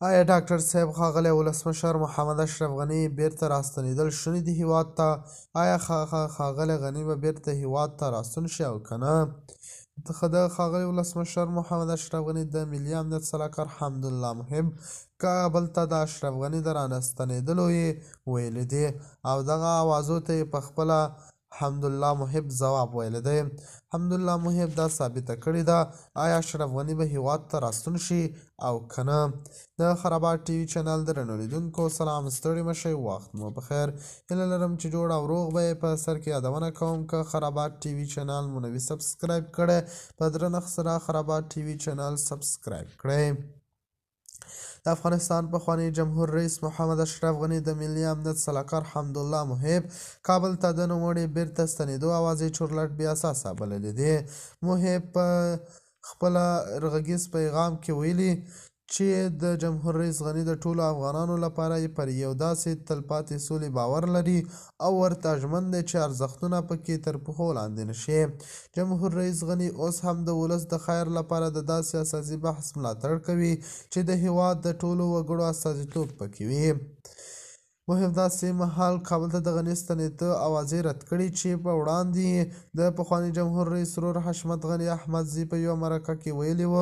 آیا ډاکټر صاحب ښاغلی ولسمشر محمد اشرف غني بیرته راستنېدل شوني دي هیواد ته؟ آیا ښاغلی غني به بیرته هیواد ته راستون شي او که نه؟ د ښاغلي ولسمشر محمد اشرف غني د ملي امنیت سلاکار حمدالله محب کابل ته د اشرف غني د رانستنېدلو یې ویلي دي او دغه اوازو ته یې په خپله حمدالله محب ځواب ویلی دی. حمدالله محب دا ثابته کړې ده، آیا اشرف غني به هیواد ته راستون شي او که نه؟ د خرابات ټي وي چینل درنو لیدونکو سلام، ستړي مه شئ، وخت مو په خیر. هیله لرم چې جوړ او روغ به یې. په سر کې یادونه کوم که خرابات ټي وي چینل مو نه وي سبسکرایب کړی، په درنښت سره خرابات ټي وي چینل سبسکرایب کړئ. د افغانستان پخواني جمهور رئیس محمد اشرف غني د ملي امنیت سلاکار حمدالله محب کابل ته د نوموړي بیرته ستنېدو اوازې چورلټ بې اساسه بللې دي. محب په خپل غږیز پیغام کې ویلي چې د جمهور رئیس غني د ټولو افغانانو لپاره یې پر یو داسې تلپاتې سولې باور لري او ورته ژمن دی چې ارزښتونه پکې تر پښو لاندې نه شي. جمهور رئیس غني اوس هم د ولس د خیر لپاره د داسې اساسي بحث ملاتړ کوي چې د هیواد د ټولو وګړو استازیتوب پکې وي. محب داسې مهال کابل ته د غني ستنېدو اوازې رد کړي چې په وړاندې یې د پخواني جمهور رئیس ورور حشمت غني احمدزي په یوه مرکه کې ویلي و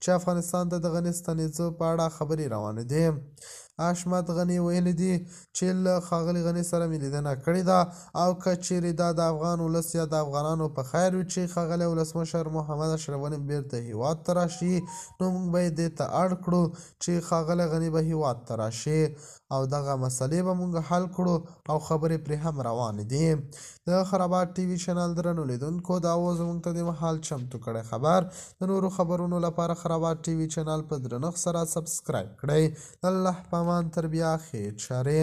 چې افغانستان ته د غني ستنېدو په اړه خبرې روانې دي. حشمت غني ویلي دي چې له ښاغلي غني سره مې لیدنه کړې ده او که چیرې دا د افغان ولس یا د افغانانو په خیر وي چې ښاغلی ولسمشر محمد اشرف غني بیرته هیواد ته راشي، نو موږ به یې دې ته اړ کړو چې ښاغلی غني به هیواد ته راشي او دغه مسلې به موږ حل کړو او خبرې پرې هم روانې دي. د خرابات ټي وي چینل درنو لیدونکو، دا و زموږ ته د مهال چمتو کړی خبر. د نورو خبرونو لپاره خرابات ټي وي چینل په درنښت سره سبسکرایب کړئ. د الله په امان، تر بیا، ښې چارې.